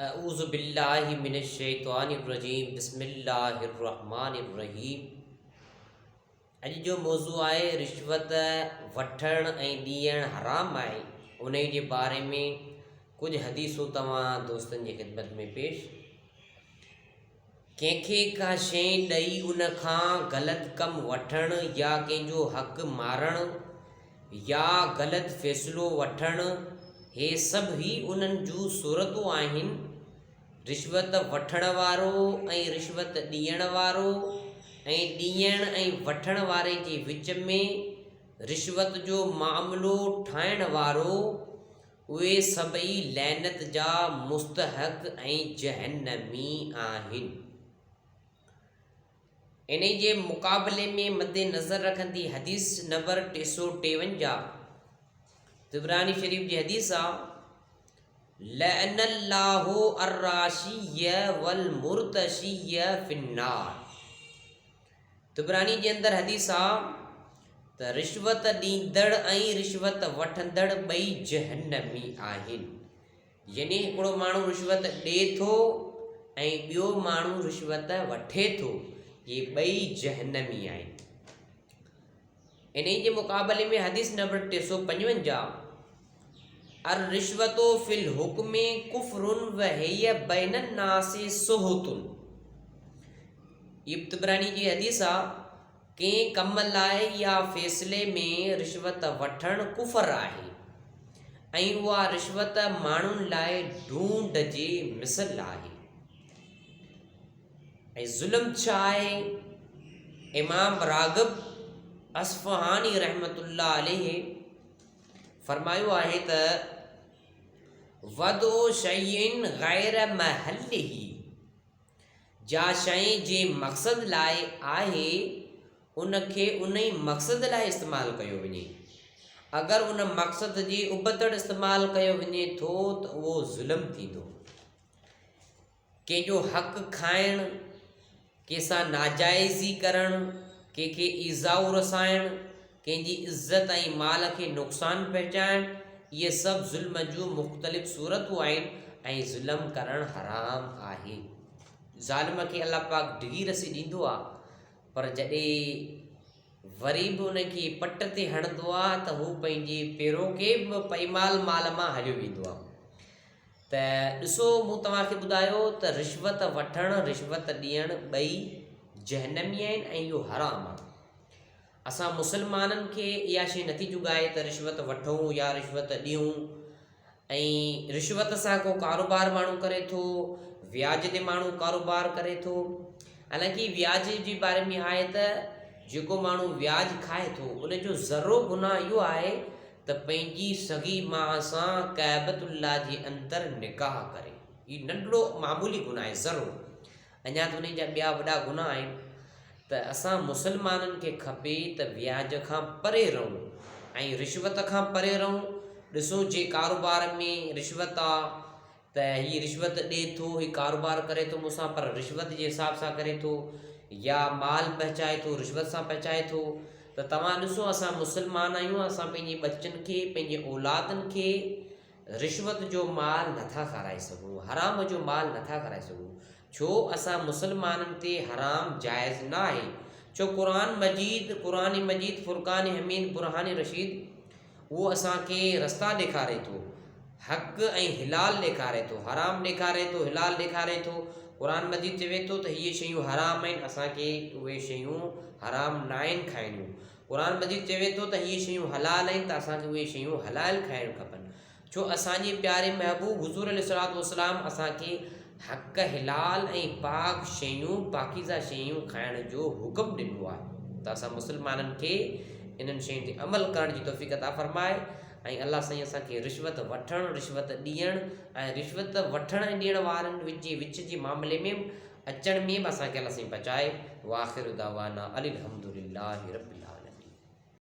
اعوذ بالله من الشيطان الرجيم بسم الله الرحمن الرحيم اڄ جو موضوع آهي رشوت وٺڻ ۽ ڏيڻ حرام آهي انهي جي باري ۾ ڪجهه حديثون توهان دوستن جي خدمت ۾ پيش. ڪنهن کي ڪا شيء ڏئي ان کان غلط ڪم وٺڻ يا ڪنهن جو حق مارڻ يا غلط فيصلو وٺڻ هي سڀ ئي انهن جون صورتون آهن. رشوت وٺڻ وارو ۽ رشوت ڏيڻ وارو ۽ ڏيڻ ۽ وٺڻ واري جي وچ ۾ رشوت جو معاملو ٺاهڻ وارو اهي سڀئي لعنت جا مستحق ۽ جهنمي آهن. انهي جي مقابلي ۾ مد نظر رکندي حديث نمبر 353 طبراني شريف جي حديث آ، لعن الله الراشي والمرتشي في النار. طبراني جي اندر حديث آ ته رشوت ڏيندڙ ۽ رشوت وٺندڙ ٻئي جهنمي آهن. يعني هڪڙو ماڻهو رشوت ڏئي ٿو ۽ ٻيو ماڻهو رشوت وٺي ٿو، اهي ٻئي جهنمي آهن. انهي جي مقابلي ۾ حديث نمبر 355، الرشوة في الحڪم ڪفر وهي بين الناس سحت. هي به طبراني جي حديث آ، ڪنهن ڪم لاء يا فيصلي ۾ رشوت وٺڻ ڪفر آهي ۽ اها رشوت ماڻهن لاء ڍونڍ جي مثل آهي. ۽ ظلم ڇا آهي؟ امام راغب اصفهاني رحمة الله عليه فرمايو آهي ته وضع شيء غير محله جا شيء جنهن مقصد لاء آهي ان کي انهي مقصد لاء استعمال ڪيو وڃي. اگر ان مقصد جي ابتڙ استعمال ڪيو وڃي ٿو ته اهو ظلم ٿيندو. ڪنهن جو حق کائڻ، ڪنهن سان ناجائزي ڪرڻ، ڪنهن کي ايذاء رسائڻ، ڪنهن جي عزت ۽ مال کي نقصان پهچائڻ، اهي سڀ ظلم جون مختلف صورتون آهن ۽ ظلم ڪرڻ حرام آهي. ظالم کي الله پاڪ ڊگهي رسي ڏيندو آهي پر جڏهن وري به ان کي پٽ تي هڻندو آهي ته هو پنهنجي پيروڪي به پئمال مال مان هليو ويندو آهي. ته ڏسو مون توهان کي ٻڌايو ته رشوت وٺڻ رشوت ڏيڻ ٻئي جهنمي آهن ۽ اهو حرام آهي. اسان مسلمانن کي اها شيء نٿي جڳائي ته رشوت وٺون يا رشوت ڏيون ۽ رشوت سان ڪو ڪاروبار ماڻهو ڪري ٿو وياج تي ماڻهو ڪاروبار ڪري ٿو حالانڪه وياج جي باري ۾ آهي ته جيڪو ماڻهو وياج کائي ٿو ان جو ذرو گناهه اهو آهي ته پنهنجي سڳي ماء سان ڪعبة الله جي اندر نڪاح ڪري. هي ننڍڙو معمولي گناهه آهي، ذرو. اڃا ته انهي جا ٻيا وڏا گناهه آهن ته اسان مسلمانن کي کپي ته وياج کان پري رهون ۽ رشوت کان پري رهون. ڏسو جي ڪاروبار ۾ رشوت آ ته هي رشوت ڏئي ٿو، هي ڪاروبار ڪري ٿو مون سان پر رشوت جي حساب سان ڪري ٿو يا مال پهچائي ٿو رشوت سان پهچائي ٿو ته توهان ڏسو اسان مسلمان آهيون اسان پنهنجي ٻچن کي پنهنجي اولادن کي رشوت جو مال نٿا کارائي سگهون حرام جو مال نٿا کارائي سگهون ڇو اسان مسلمانن تي حرام جائز نه آهي ڇو قرآن مجيد قرآن مجيد فرقان حميد برهان رشيد اهو اسان کي رستا ڏيکاري ٿو، حق ۽ حلال ڏيکاري ٿو، حرام ڏيکاري ٿو، حلال ڏيکاري ٿو. قرآن مجيد چوي ٿو ته هيء شيون حرام آهن، اسان کي اهي شيون حرام ناهن کائڻيون. قرآن مجيد چوي ٿو ته هيء شيون حلال آهن ته اسان کي اهي شيون حلال کائڻ کپن. ڇو اسان جي پياري محبوب حضور عليه الصلوة والسلام اسان کي حق حلال ۽ پاڪ شيون، پاڪيزه شيون کائڻ جو حڪم ڏنو آهي ته اسان مسلمانن کي انهن شين تي عمل ڪرڻ جي توفيق عطا فرمائي ۽ الله سائين اسان کي رشوت وٺڻ، رشوت ڏيڻ ۽ رشوت وٺڻ ۽ ڏيڻ وارن جي وچ جي معاملي ۾ اچڻ ۾ به اسان کي الله سائين بچائي واخر دعوانا ان الحمدلله رب العالمين.